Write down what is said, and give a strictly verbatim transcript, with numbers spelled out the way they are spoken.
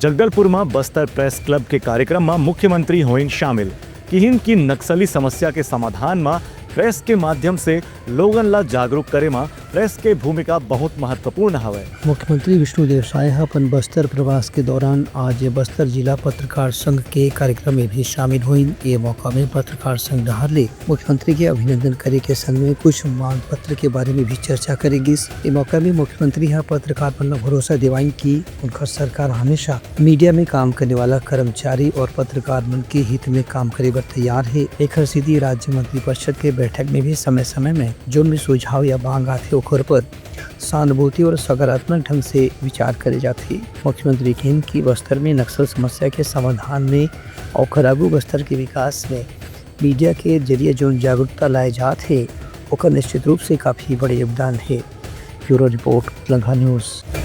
जगदलपुर म Bastar press club के कार्यक्रम म मुख्यमंत्री होइन शामिल। किहिन कि नक्सली समस्या के समाधान म प्रेस के माध्यम से लोगन ला जागरूक करे म प्रेस के भूमिका बहुत महत्वपूर्ण हवय। मुख्यमंत्री विष्णुदेव साय ह अपन बस्तर प्रवास के दौरान आज बस्तर जिला पत्रकार संघ के कार्यक्रम में भी शामिल होइन। ये मौका में पत्रकार संघ डहार ले मुख्यमंत्री के अभिनंदन करे के संग में कुछ मांग पत्र के बारे में भी चर्चा करे गिस। ये मौका में मुख्यमंत्री ह पत्रकार मन ल भरोसा दिवाइन कि उनकर सरकार हमेशा मीडिया में काम करने वाला कर्मचारी और पत्रकार मन के हित में काम करे बर तैयार हे। एखर सेती राज्य मंत्रिपरिषद के बैठक में भी समय-समय में जोन भी सुझाव या मांग आथे, ओखर पर सहानुभूति और सकारात्मक ढंग से विचार करे जाथे। मुख्यमंत्री किहिन कि बस्तर में नक्सल समस्या के समाधान में और आगू बस्तर के विकास में मीडिया के जरिए जोन जागरूकता लाए जात हे, ओकर निश्चित रूप से काफी बड़े योगदान हे। Bureau report, Lanka news.